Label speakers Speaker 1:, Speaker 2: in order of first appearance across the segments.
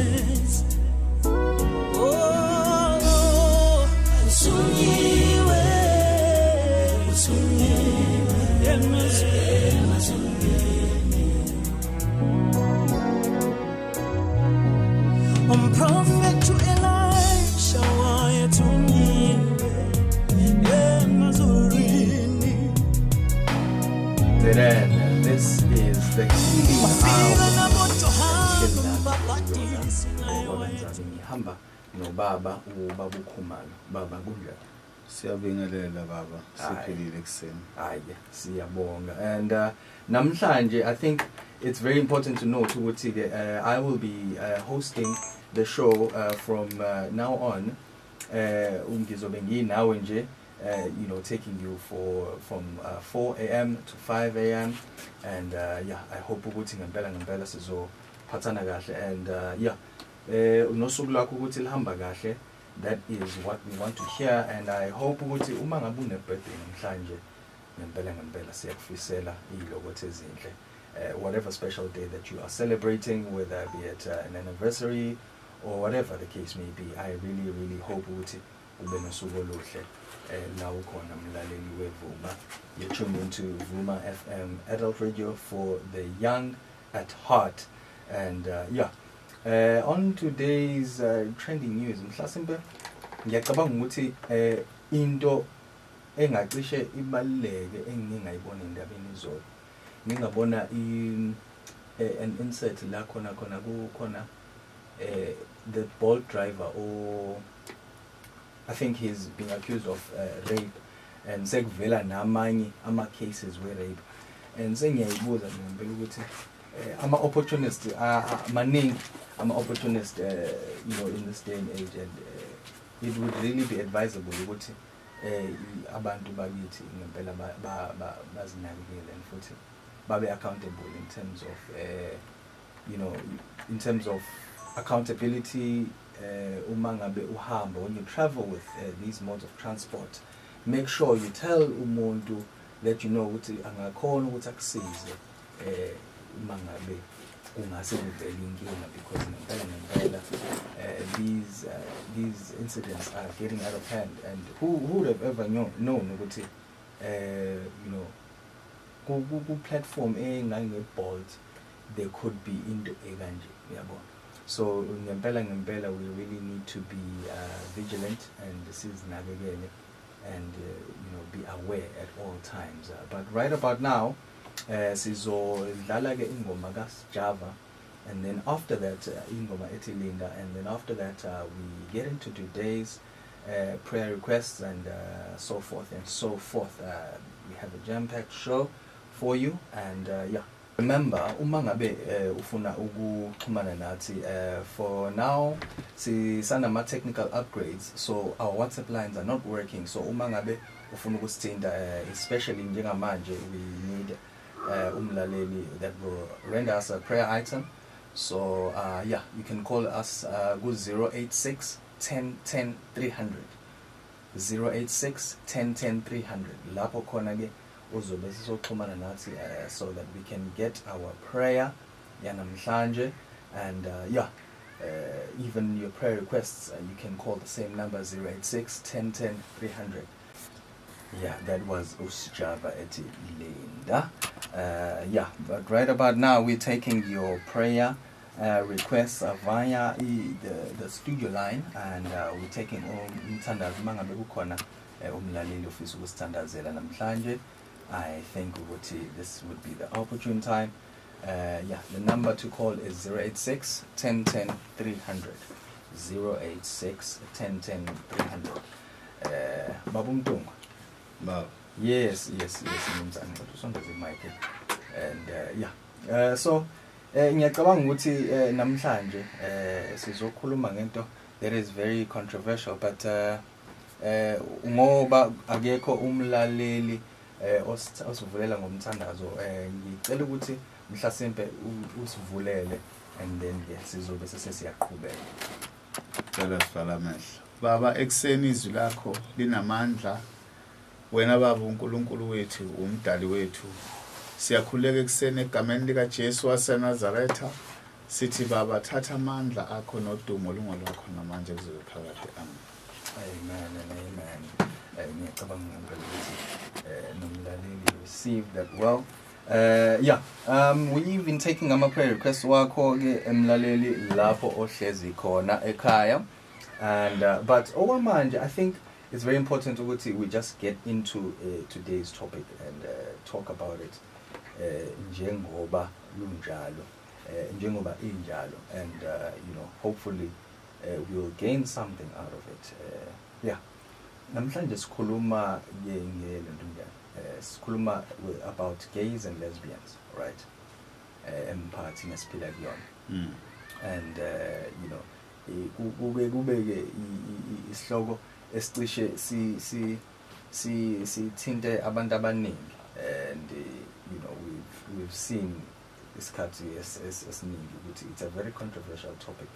Speaker 1: Yes. Oh, usunyiwe, usunyiwe emazulwini. Umprofethi Elisha wayethunyiwe emazulwini.
Speaker 2: Then this is the healing hour. Ngihamba nobaba ubaba uKhumalo. Baba, kunjani?
Speaker 3: Siyabingelela baba, siphilile ekuseni.
Speaker 2: Hayi, siyabonga. And namhlanje I think it's very important to note ukuthi ke I will be hosting the show from now on. Ngizobe nginawe nje, taking you for from 4 a.m. to 5 a.m. and yeah, I hope ukuthi ngempela ngempela sizophathana kahle and yeah, nosuku lwakho ukuthi lihamba kahle. That is what we want to hear, and I hope ukuthi uma ngabe une birthday namhlanje, ngempela ngempela siyakufisela izilokotho ezinhle. Whatever special day that you are celebrating, whether be it an anniversary or whatever the case may be, I really really hope ukuthi ube nosuku oluhle la ukhona mlaleli weVuma. You're tuned into Vuma FM Adult Radio for the young at heart. And yeah, on today's trending news, mhlasimbe ngiyacabanga ukuthi into engacishe ibaluleke engingayibona endabeni izolo, ngingabona an insert la khona khona kukhona the Bolt driver, or I think he's being accused of rape, and sekuvela namanye ama cases we rape, and sengiyayibuza ngempela ukuthi ama opportunist maningi, ama opportunist in this day and age, and it would really be advisable ukuthi abantu bakithi ngempela bazinakekele and futhi babe accountable in terms of in terms of accountability. Uma ngabe uhamba, when you travel with these modes of transport, make sure you tell umuntu that you know ukuthi angakhona ukuthi akusize uma ngabe kungase kuvele inkinga, because ngempela ngempela these incidents are getting out of hand, and who would have ever known ukuthi ku platform engange Bolt there could be into ekanje, uyabona. So ngempela ngempela we really need to be vigilant and sizinakekele and be aware at all times. But right about now, sizodlala ke ingoma kaSjava, and then after that ingoma ethi Linda, and then after that we get into today's prayer requests and so forth and so forth. We have a jam-packed show for you, and yeah. Remember, uma ngabe ufuna ukuxhumana nathi, for now sisanama technical upgrades, so our WhatsApp lines are not working. So uma ngabe ufuna ukusithinta, especially njengamanje we need umlaleli that will render us a prayer item. So yeah, you can call us ku 086 10 10 300, 086 10 10 300. Lapho khona ke uzobe sizoxhumana nathi so that we can get our prayer yanamhlanje, and yeah, even your prayer requests, you can call the same number, 086 10 10 300. Yeah, that was uSjava ethi Linda. Yeah, but right about now we're taking your prayer requests via the studio line, and we're taking umthandazo uma ngabe kukhona umlaleli ofisa ukusithandazela namhlanje. I think ukuthi this would be the opportune time. Yeah, the number to call is 086 10 10 300, 086 10 10 300. Baba Mtungwa.
Speaker 3: Baba.
Speaker 2: Yes, yes, yes, mnumzane, usondeze mic. And yeah. So ngiyacabanga ukuthi namhlanje sizokhuluma ngento that is very controversial, but ngoba akekho umlaleli osivulela ngomthandazo, ngicela ukuthi mhlasimpe usivulele, and then ke sizobe sesiyaqhubeka.
Speaker 3: Cela sivala amehlo. Baba, ekuseni izwi lakho linamandla. Wena Baba uNkulunkulu wethu, umdali wethu, siyakhuleka ekuseni egameni lika Jesu waseNazaretha. Sithi baba, thatha amandla akho nodumo lungolwakho namanje kuze phakade. Amen.
Speaker 2: Amen and amen. Ngiyacabanga ngempela ukuthi nomlaleli received that well. Yeah, we've been taking ama prayer requests wakho ke emlaleli lapho ohlezi khona ekhaya, and but okwamanje I think it's very important ukuthi we just get into today's topic and talk about it njengoba lunjalo, njengoba injalo, and you know, hopefully we'll gain something out of it. Yeah, namhlanje sikhuluma ngelento njani, sikhuluma about gays and lesbians, right? Emphakathini esiphila kuyona. And you know, kube ke isihloko esicishe si si si sithinte abantu abaningi, and you know, we've seen isikhathi esiningi ukuthi it's a very controversial topic,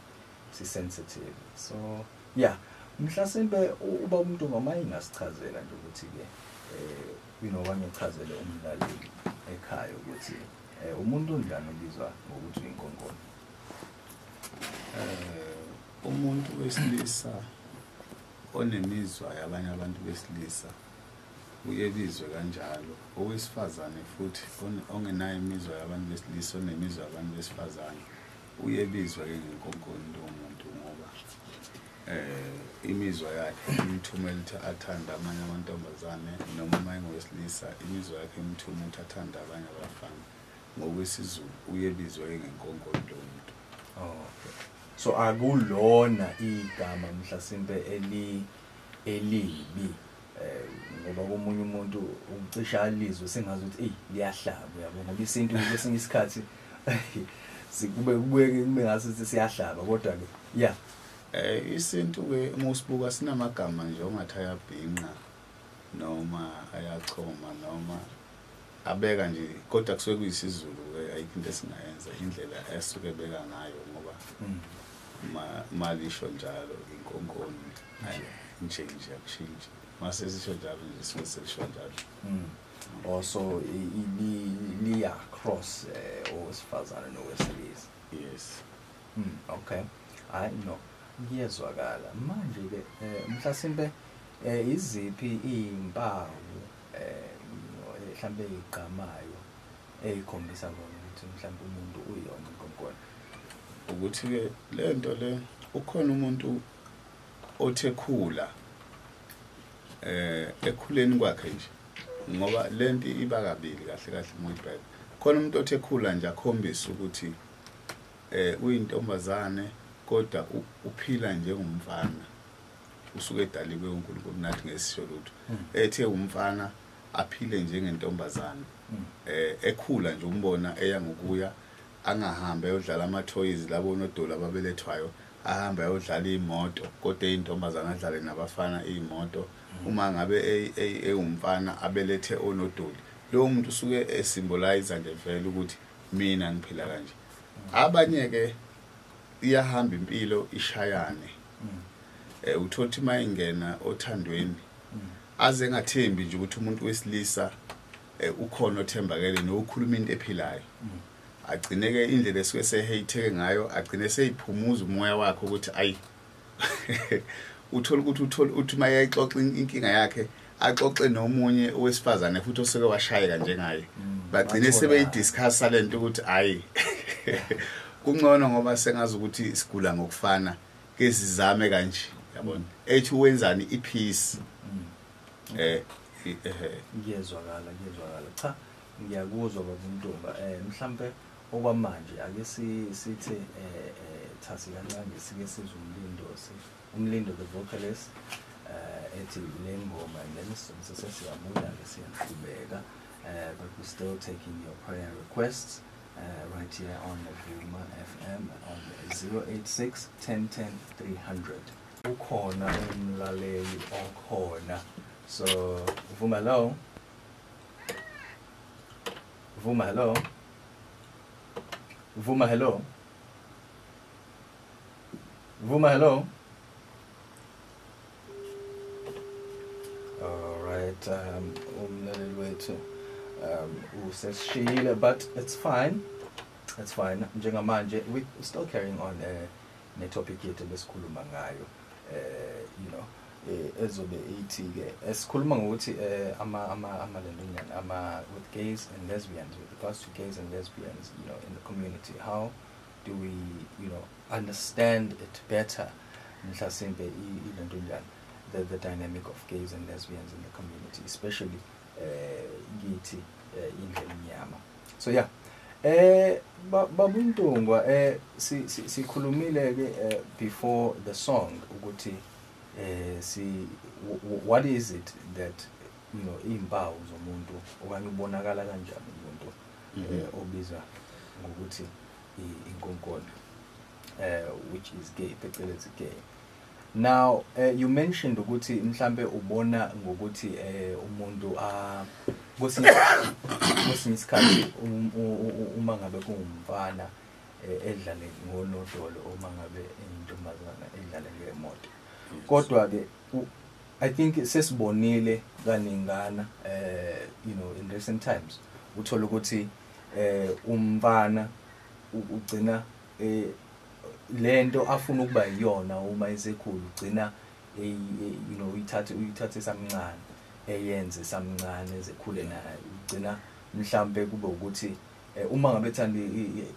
Speaker 2: si sensitive. So yeah, mhlasimbe uba umuntu ngoma ingasichazela nje ukuthi ke you know, wangichazele umlaleli ekhaya ukuthi umuntu onjani obizwa ngokuthi uyinkonkoni?
Speaker 3: Umuntu wesilisa onemizwa yabanye abantu besilisa uyebizwe kanjalo. Owesifazane futhi ongenayo imizwa yabantu besilisa, onemizwa yabantu besifazane, uyebizwa ke ngenkonkoni lo muntu, ngoba imizwa yakhe imthumela ukuthi athande amanye amantombazane, noma uma engowesilisa imizwa yakhe imthuma ukuthi athande abanye abafana. NgokwesiZulu uyebizwa ke ngenkonkoni lo muntu.
Speaker 2: Oh, okay. So akulona igama mhlasimpe elibi, ngoba komunye umuntu ucisha alizwe sengazi ukuthi ey liyahlaba, uyabo, ngoba isintu kwesinye isikhathi sikube kubeke kube ngathi siyahlaba, kodwa ke yeah.
Speaker 3: Isintu ke uma usibuka sinamagama nje ongathi ayabhinqa noma ayachoma noma abeka nje, kodwa kusuke kuyisiZulu ke, ayikho into esingayenza, indlela esuke beka ngayo, ngoba malisho njalo inkonkoni nje nje akushintshi, mase sisho njalo nje suke selisho njalo.
Speaker 2: Also liya cross owesifazane nowesilisa.
Speaker 3: Yes.
Speaker 2: Okay, I know, ngiyezwakala manje ke. Mhlasimbe iziphi izimpawu mhlambe igqamayo eyikhombisa kona ukuthi mhlambe umuntu uyona inkonkoni?
Speaker 3: Ukuthi ke lento le, ukhona umuntu othe khula ekhuleni kwakhe nje, ngoba lento iba kabili kahle kahle uma uyibheka. Khona umuntu othe khula nje akhombisa ukuthi uyintombazane kodwa uphila njengomfana, usuke edaliwe uNkulunkulu, nathi ngesisho lutho, ethe umfana aphile njengentombazane. Ekhula nje umbona eya ngokuya, angahambe ayodlala ama-toys labo onodoli ababelethwayo, ahambe ayodlala iy'moto kodwa eyintombazane, adlale nabafana iy'moto. Uma ngabe ewumfana abelethe onodoli, lowo muntu usuke esymbolize nje vele ukuthi mina ngiphila kanje. Abanye-ke iyahamba impilo ishayane, uthola ukuthi uma ingena othandweni aze engathembi nje ukuthi umuntu wesilisa ukhona othembakele nokukhuluma into ephilayo, agcine-ke indlela esuke seheyitheke ngayo, agcine seyiphumuza umoya wakhe ukuthi ayi, uthola ukuthi uthola uthi uma eyayixoxa inkinga yakhe, axoxe nomunye owesifazane futhi osuke washayeka njengaye, bagcine
Speaker 2: Batholana.
Speaker 3: Sebeyidiscussa lento ukuthi ayi, kungcono ngoba sengazi ukuthi sigula ngokufana, ke sizame kanje, yabona, ethi wenzani ipeace.
Speaker 2: Ngiyezwakala, ngiyezwakala. Cha, ngiyakuzwa baba uMntungwa. Mhlambe okwamanje ake sithi thasi kancane, sike sizwe uMlindo, uMlindo the vocalist ethi le ngoma, and then sesiyabuya ke siyaqhubeka. But we're still taking your prayer requests right here on the Vuma FM on 086 10 10 300. Ukhona umlaleli okhona. So Vuma, hello. Vuma, hello. Vuma, hello. Vuma, hello. All right, umlaleli wethu usesishiyile, but it's fine. That's fine. Njengamanje we still carrying on ne-topic yethu besikhuluma ngayo, ezobe ithi ke esikhuluma ngokuthi ama lentonyana ama with gays and lesbians, with regards to gays and lesbians, in the community, how do we understand it better, mhlasimbe ilentonyana, the dynamic of gays and lesbians in the community, especially kithi indlu emnyama. So yeah, babuNtungwa, sikhulumile ke before the song ukuthi si what is it that impawu zomuntu okanye ubonakala kanjani umuntu obizwa ngokuthi inkonkoni, which is gay, phecelezi gay. Now you mentioned ukuthi mhlambe ubona ngokuthi umuntu kwesinye isikhathi uma ngabe kungumfana edlale ngonodolo, uma ngabe intombazana edlale ngemoto. Kodwa ke I think sesibonile kaningana in recent times, uthola ukuthi umfana ugcina lento afuna ukuba yiyona uma esekhulu, ugcina uyithathe samncane, eyenze samncane ezekhule naye, ugcina mhlambe kube ukuthi uma ngabe ethanda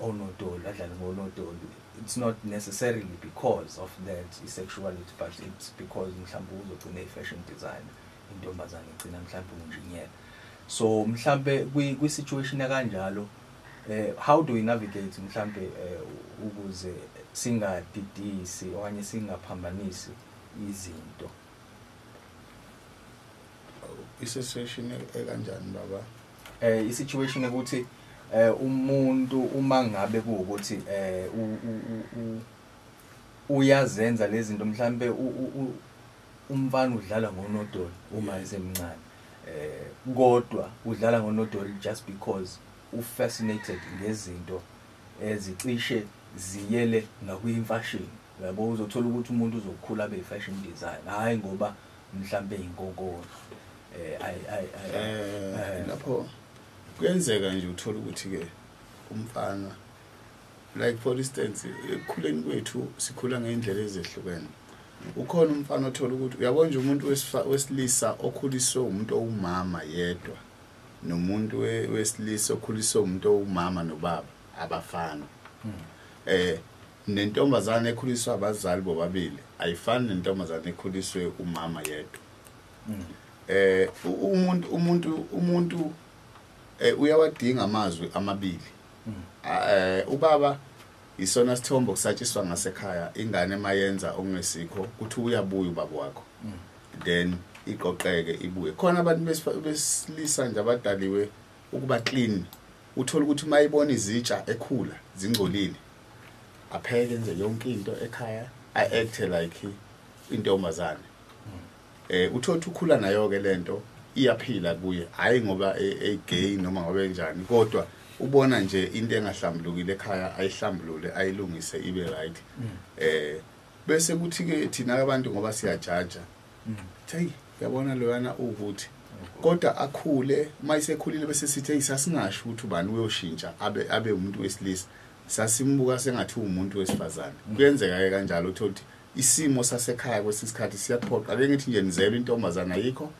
Speaker 2: onodoli adlale ngonodoli, it's not necessarily because of that sexuality, but it's because mhlambe uzogcina i-fashion designer, intombazane igcina mhlambe unjiniyela. So mhlambe kwi situation kanjalo, how do we navigate mhlambe ukuze singadidisi okanye singaphambanisi izinto?
Speaker 3: I-situation ekanjani baba?
Speaker 2: I-situation ukuthi umuntu uma ngabe kuwukuthi uyazenza lezi zinto, mhlambe umfana udlala ngonodoli uma esemncane, kodwa udlala ngonodoli just because u-fascinated ngezinto ezicishe ziyele ngakwimfashini, yabo. Uzothola ukuthi umuntu uzokhula abe fashion designer, hayi ngoba mhlambe inkonkoni.
Speaker 3: Lapho kuyenzeka nje uthola ukuthi ke umfana, like for instance, ekukhuleni kwethu sikhula ngeindlela ezehlukene. Ukhona umfana othola ukuthi uyabona nje umuntu wesilisa okhuliswe umuntu owumama yedwa nomuntu wesilisa okhuliswe umuntu owumama nobaba abafana. Nentombazane ekhuliswa abazali bobabili ayifani nentombazane ekhuliswe umama yedwa. Umuntu uyawadinga amazwi amabili. Ubaba isona sithombo kusatshiswa ngasekhaya, ingane mayenza okungesikho kuthi uyabuya ubaba wakho, then iqoqeke ibuye. Khona abantu besilisa nje abadaliwe ukuba clean, uthola ukuthi mayibona izitsha ekhula zingcolile, apheke enze yonke into ekhaya, a-act like intombazane. Uthola ukuthi ukhula nayo ke lento iyaphila kuye, hayi ngoba e-gay noma ngoba enjani, kodwa ubona nje into engahlambulukile ekhaya ayihlambulule, ayilungise ibe right. Bese kuthi ke thina abantu ngoba siyajaja, hey uyabona loyana ukuthi kodwa akhule, mayisekhulile bese sithi hey sasingasho ukuthi ubani uyoshintsha abe umuntu wesilisa, sasimbuka sengathi umuntu wesifazane. Kuyenzeka ke kanjalo, uthola ukuthi isimo sasekhaya kwesikhathi siyaphoqa. Ake ngithi nje nizele intombazana ayikho,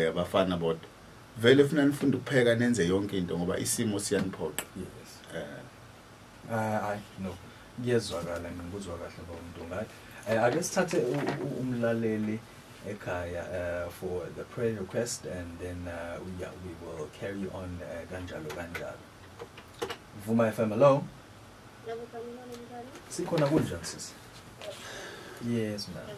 Speaker 3: abafana bodwa, vele funa nifunde ukupheka nenze yonke into ngoba isimo siyaniphoqa.
Speaker 2: Yes. No, kuyezwakala, ngikuzwa kahle baba Mntungwa. Ake sithathe umlaleli ekhaya for the prayer request, and then we will carry on kanjalo kanjalo. Vuma FM, hello. Sikhona, kunjani sisi? Yes ma'am.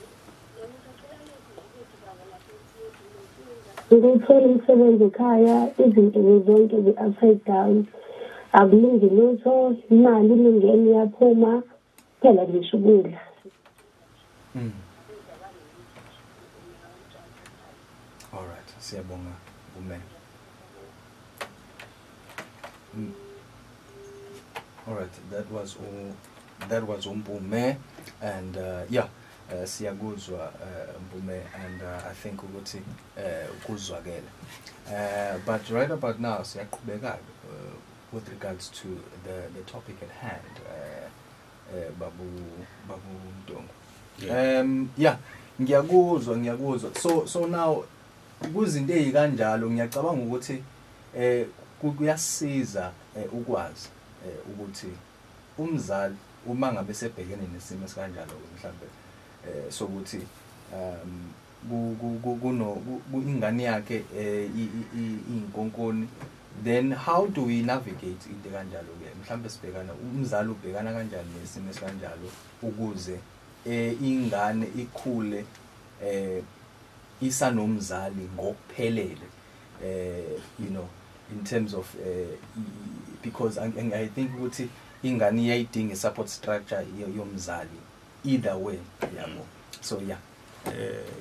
Speaker 4: Ngithola umsebenzi ekhaya, izinto zonke zi-upside down, akulungi lutho, imali imingeni iyaphuma, phela ngisho ukudla.
Speaker 2: All right, siyabonga Mpume. All right, that was all. That was uMpume, and yeah, siyakuzwa Mpume, and I think ukuthi kuzwakele. But right about now siyaqhubeka with regards to the topic at hand, Babu Mntungwa. Yeah, ngiyakuzwa. So now kuzinto ezikanjalo ngiyacabanga ukuthi kuyasiza ukwazi ukuthi umzali uma ngabe sebhekene nesimo esikanjalo mhlambe sokuthi kuno ingane yakhe inkonkoni, then how do we navigate into kanjalo ke? Mhlambe sibhekana umzali ubhekana kanjani nesimo esikanjalo ukuze ingane ikhule isanomzali ngokuphelele, you know, in terms of because I think ukuthi ingane iyayidinga support structure yomzali either way, yabo. So yeah,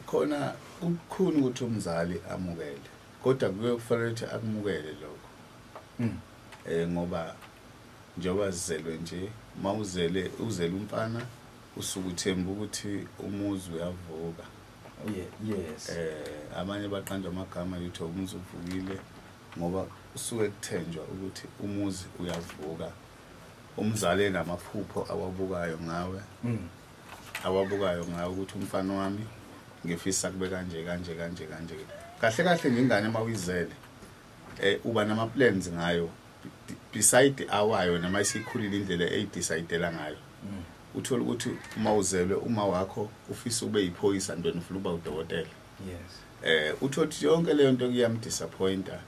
Speaker 3: khona kukhona ukuthi umzali amukele, kodwa kuyokufanele ukuthi akumukele lokho ngoba njengoba sizelwe nje, mawuzele uzele umfana usuke uthemba ukuthi umuzi uyavuka.
Speaker 2: Yeah, yes.
Speaker 3: Abanye baqanjwa amagama yithi umuzi uvukile ngoba usuke kuthenjwa ukuthi umuzi uyavuka. Umzali enamaphupho awabukayo ngawe, awabukayo ngawe ukuthi umfana wami ngifisa kube kanje kanje kanje kanje. Kahle kahle ngengane mawuyizele uba nama plans ngayo beside awayo nama isikhulile indlela eyidecidela ngayo. Uthola ukuthi uma uzelwe uma wakho ufisa ube yiphoyisa ntweni ufuna uba udokotela.
Speaker 2: Yes.
Speaker 3: Uthola ukuthi yonke leyo nto kuyamdisappointa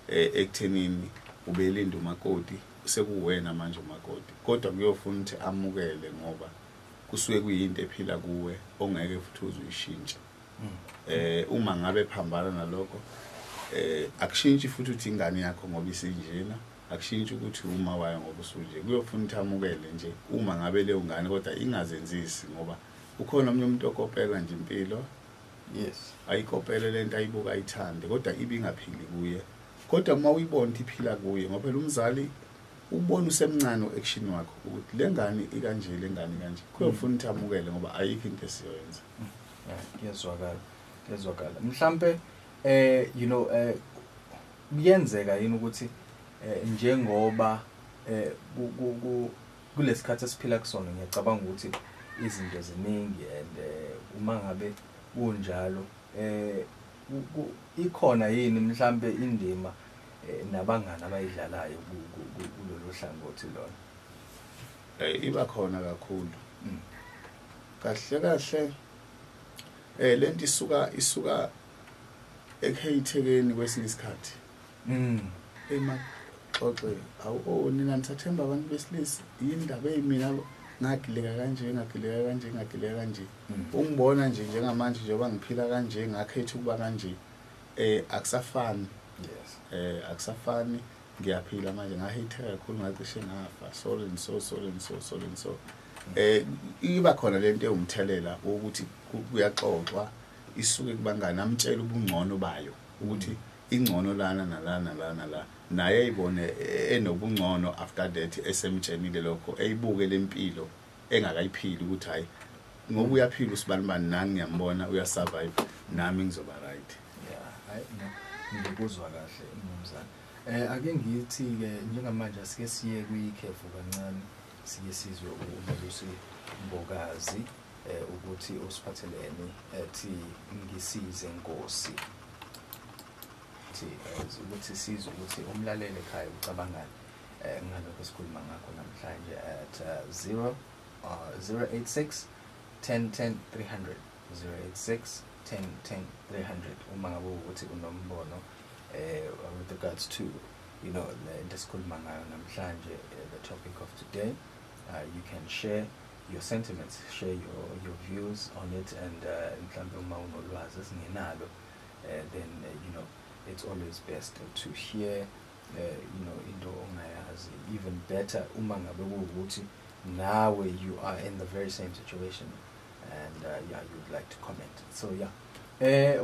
Speaker 3: ekuthenini ubelinda umakoti, sekuwena manje umakoti, kodwa kuyofuna ukuthi amukele ngoba kusuke kuyinto ephila kuwe ongeke futhi uzuyishintshe. Uma ngabe phambana nalokho akushintshi futhi uthi ingane yakho ngoba isinjena, akushintshi ukuthi uma wayo ngoba usunje. Kuyofuna ukuthi amukele nje uma ngabe leyo ngane, kodwa ingazenzisi ngoba ukhona omnye umuntu okopela nje impilo.
Speaker 2: Yes.
Speaker 3: Ayikopele lento ayibuka ayithande, kodwa ibe ingaphili kuye. Kodwa uma uyibona ukuthi iphila kuye, ngoba phela umzali ubona usemncane u-action wakho ukuthi le ngane ikanje, le ngane kanje, kuyofuna ukuthi amukele ngoba ayikho into esiyoyenza.
Speaker 2: Yeah, kuyezwakala. Mhlambe you know, kuyenzeka yini ukuthi njengoba kulesikhathi esiphila kusona, ngiyacabanga ukuthi izinto ziningi and uma ngabe kunjalo ikhona yini mhlambe indima nabangani abayidlalayo kulolu hlangothi lona?
Speaker 3: Iba khona kakhulu. Kahle kahle lento isuka ekuheyithekeni kwesinye isikhathi. Emaxoxe awu nina nithathemba abantu besilisa, yindaba eyimina ngagileka kanje ngagileka kanje ngagileka kanje. Ungibona nje njengamanje njengoba ngiphila kanje ngakhetha ukuba kanje, akusafani.
Speaker 2: Yes.
Speaker 3: Akusafani, ngiyaphila manje, ngaheyitheka kakhulu ngacishe ngafa, so and so so and so so and so. Iba khona lento ewumthelela ukuthi kuyaxoxwa, isuke kubangani amtshela ubungcono bayo ukuthi ingcono lana nalana lana la, naye ayibone enobungcono after that esemtshenile lokho, eyibuke lempilo engakayiphili ukuthi hayi ngoba uyaphila usibanibani nami ngiyambona uyasurvive nami ngizoba right.
Speaker 2: Yeah, hayi ngikuzwa kahle mnumzane. Ake ngithi ke njengamanje asike siye kwikhefu kancane, sike sizwe uMelusi Mbokazi ukuthi usiphathelene ethi ngisize Nkosi, ukuthi sizwe ukuthi umlaleli ekhaya ucabangani ngalokho esikhuluma ngakho namhlanje at 086 10 10 300, 086 10 10 300, uma ngabe ukuthi unombono with regards to, you know, le esikhuluma ngayo namhlanje, the topic of today. You can share your sentiments, share your views on it, and mhlambe uma unolwazi esingenalo, then you know, it's always best to hear you know, into ongayazi. Even better uma ngabe kuwukuthi nawe you are in the very same situation and yeah, you would like to comment. So yeah,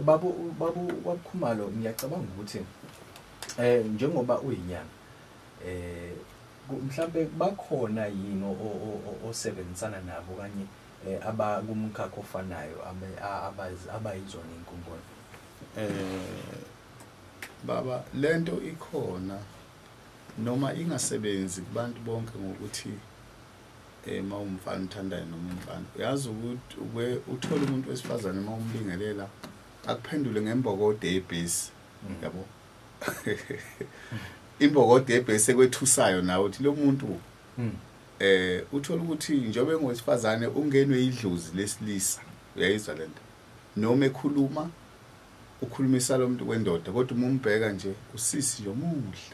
Speaker 2: babu wakhumalo, ngiyacabanga ukuthi njengoba uyinyanga mhlambe bakhona yini osebenzisana nabo kanye abakumkhakha ofanayo abayizona inkonkoni?
Speaker 3: Baba, lento ikhona Noma ingasebenzi kubantu bonke ngokuthi uma umfana uthandayo noma umfana, uyazi ukuthi uthola umuntu wesifazane uma umbingelela akuphendule ngembokode yebhesi, yabo. Imbokode yebhesi ekwethusayo nawe uthi lo muntu uthola ukuthi njengoba engowesifazane ungenwe idlozi lesilisa, uyayizwa lento, noma ekhuluma ukhulumisa lo muntu kwendoda, kodwa uma umbheka nje usisi nje omuhle.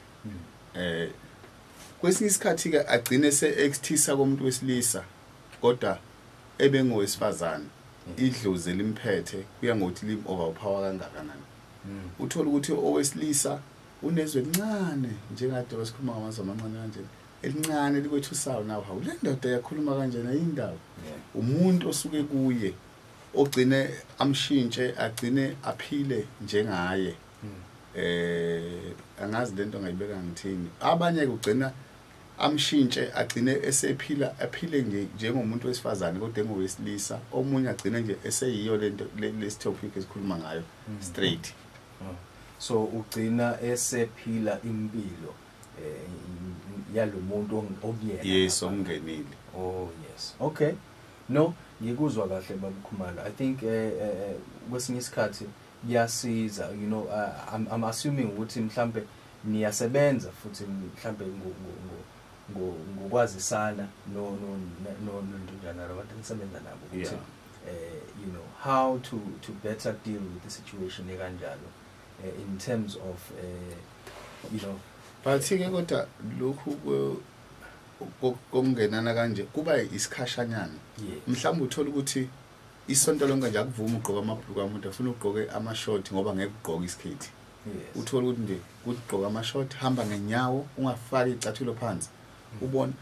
Speaker 3: Kwesinye isikhathi ke agcine se-exthisa komuntu wesilisa kodwa ebengowesifazane, idlozi elimphethe kuya ngokuthi lim overpower kangakanani. Uthola ukuthi owesilisa unezwe elincane, njengade basikhuluma ngamazwi amancane kanje, elincane likwethusayo nawe, hawu le ndoda yakhuluma kanjena yindaba. Umuntu osuke kuye ogcine amshintshe, agcine aphile njengaye. Angazi lento ngayibeka ngithini. Abanye kugcina amshintshe agcine esephila, aphile nje njengomuntu wesifazane kodwa engowesilisa. Omunye agcine nje eseyiyo lento lesi topic esikhuluma ngayo straight.
Speaker 2: So ugcina esephila impilo yalomuntu okuyena.
Speaker 3: Yes, ongenile.
Speaker 2: Oh yes. Okay. No, ngikuzwa kahle babukhumalo. I think kwesinye isikhathi kuyasiza, you know, I'm assuming ukuthi mhlambe niyasebenza futhi mhlambe ngokwazisana no no no nonjana abantu enisebenza nabo ukuthi you know how to better deal with the situation ekanjalo in terms of you know.
Speaker 3: But ke kodwa lokhu kokungenana kanje kuba isikhashanyana. Mhlawumbe uthola ukuthi isonto lonke nje akuvuma ugqoka amabhuluku amuntu, afuna ugqoke ama-short ngoba ngeke ugqoke isikhethi. Uthola ukuthi nje kugqoka ama-short, hamba ngenyawo, ungafaki icathulo phansi. Ubone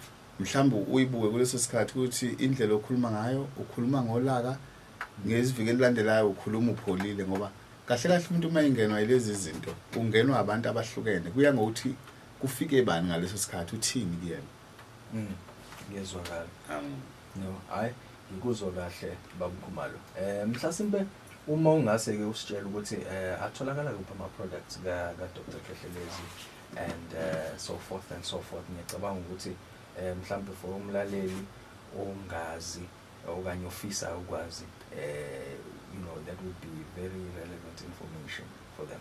Speaker 3: mhlawumbe uyibuke kuleso sikhathi ukuthi indlela okhuluma ngayo, ukhuluma ngolaka, ngeziviki elilandelayo ukhuluma upholile, ngoba kahle kahle umuntu uma engenwa yilezi zinto ungenwa abantu abahlukene, kuya ngokuthi kufike bani ngaleso sikhathi, uthini kuyena.
Speaker 2: Ngiyezwakala. No, hayi ngikuzwa kahle babukhumalo. Mhlasimbe uma ungase ke usitshela ukuthi atholakala kuphi ama products ka Dr Khehlelezi and so forth and so forth. Ngiyacabanga ukuthi mhlambe for umlaleli ongazi okanye ofisa ukwazi, you know, that would be very relevant information for them.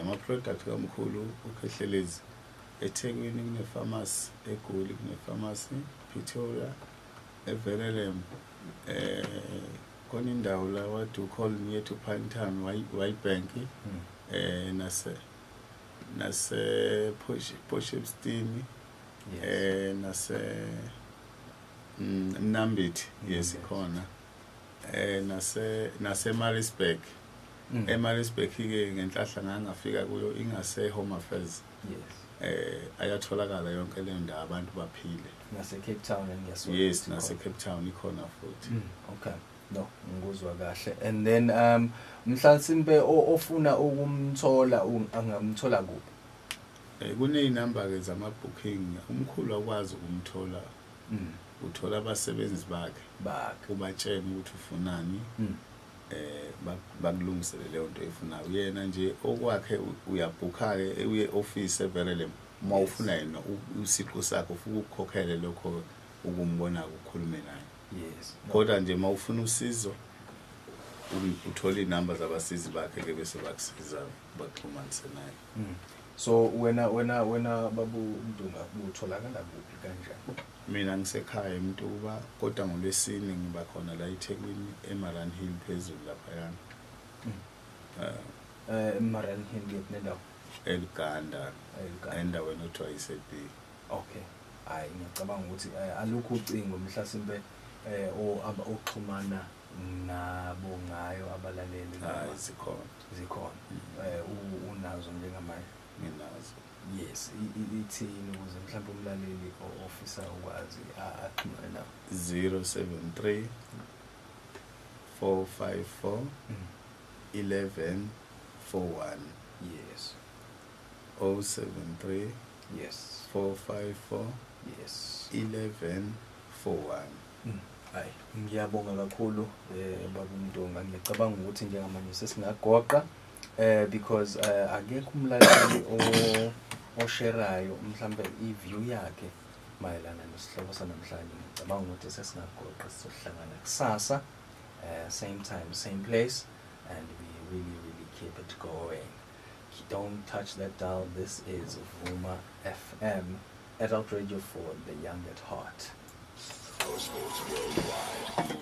Speaker 3: Ama product kamkhulu uKhehlelezi, eThekwini kune pharmacy, eGoli kune pharmacy, Pretoria, eVerulam, khona indawo la what you call near to Pinetown, White Bank, nase Potchefstroom, nase Mnambithi, yes ikhona, nase Maritzburg. eMaritzburg ke ngenhlahla ngangafika kuyo ingase Home Affairs. Ayatholakala yonke le ndawo, abantu baphile.
Speaker 2: Nase Cape Town ngiyasho.
Speaker 3: Yes, nase Cape Town ikhona futhi.
Speaker 2: Okay. No, ngikuzwa kahle. And then mhlasimbe ofuna ukumthola angamthola kuphi?
Speaker 3: Kuneyinamba ke zama booking, umkhulu akwazi ukumthola. Uthola abasebenzi bakhe. Ubatshela ukuthi ufunani. Bakulungisele leyo nto efunayo. Yena nje okwakhe uyabhukha ke uye office eVerulam. Uma ufuna yena usiqo sakho ufuna ukukhokhele lokho ukumbona ukukhulume naye.
Speaker 2: Yes.
Speaker 3: Kodwa nje uma ufuna usizo uthola inamba zabasizi bakhe ke bese bakusiza baxhumanise naye.
Speaker 2: So wena babu Mdunga utholakala kuphi kanjani?
Speaker 3: Mina ngisekhaya eMtuba, kodwa ngolwesine ngiba khona la eThekwini eMaran Hill phezulu lapha.
Speaker 2: eMaran Hill kephi nendawo?
Speaker 3: eLuganda, endaweni othiwa iseB.
Speaker 2: Okay. Hayi ngiyacabanga ukuthi alukho ucingo mhlasimbe oxhumana nabo ngayo abalaleli.
Speaker 3: Hayi zikhona.
Speaker 2: Zikhona. Unazo njengamanje?
Speaker 3: Nginazo.
Speaker 2: Yes, ithini ukuze mhlawumbe umlaleli ofisa ukwazi axhumane nawe?
Speaker 3: 073 454 1141.
Speaker 2: Yes.
Speaker 3: 073
Speaker 2: Yes.
Speaker 3: 454
Speaker 2: Yes.
Speaker 3: 1141.
Speaker 2: Hayi, ngiyabonga kakhulu baba Mdunga. Ngiyacabanga ukuthi njengamanje sesingagoqa because akekho umlaleli osherayo mhlambe i-view yakhe mayelana nesihloko sanamhlanje. Ngicabanga ukuthi sesingagoqa, sizohlangana kusasa, same time, same place, and we really, really keep it going. Don't touch that dial. This is Vuma FM, adult radio for the young at heart.
Speaker 5: Sports Worldwide.